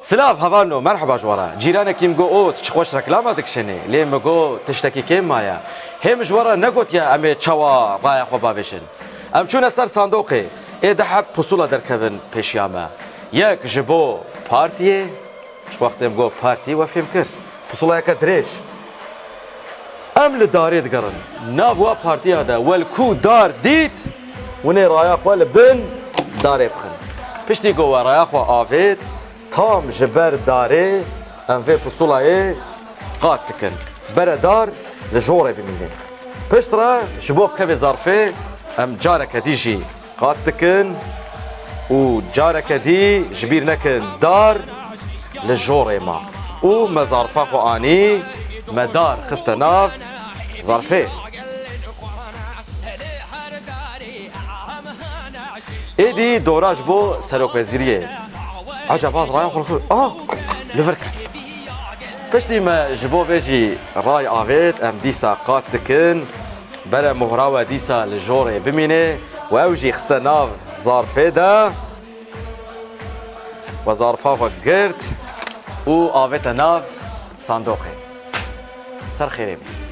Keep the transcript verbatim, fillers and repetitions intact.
Silav hevalno, merheba ji we re. Cîranekî min got, "Ot, çi xweş reklama dikişênê." Lê min got, "Tiştekî kêm maye." Hê min ji we re negotiye em ê çawa raya xwe bavêjin. Em çûne ser sandoqê. Ê di heb pusula derkevin pêşiya me. Yek ji bo partiyê, ji wextê min got partî we fêm kir. Pusulayeke dirêj. Em li darê digerin. Nav wa partiya de wel ku dar dît, winê raya xwe li bin darê bixin. Piştî ku we raya xwe avêt, tam ji ber darê em vê pusulayê qat dikin. Bere dar li jorê bimîne. Pişt re ji bo bikeve zarfê em careke dî jî qat dikin û careke dî ji bîr nekin dar li jorê ma û me zarfa xwe anî, me dar xiste nav zarfê. Êdî dora ji bo serokwezîriyê. Ecebaz raya xwe li vir, ah, li vir ket. Piştî me ji bo vê jî ray avêt, em dîsa qat dikin. Bere mohra we dîsa li jorê bimîne û ew jî xiste nav zarfê de. We zarfa xwe girt û avête nav sandoqê. Ser xêrê bî.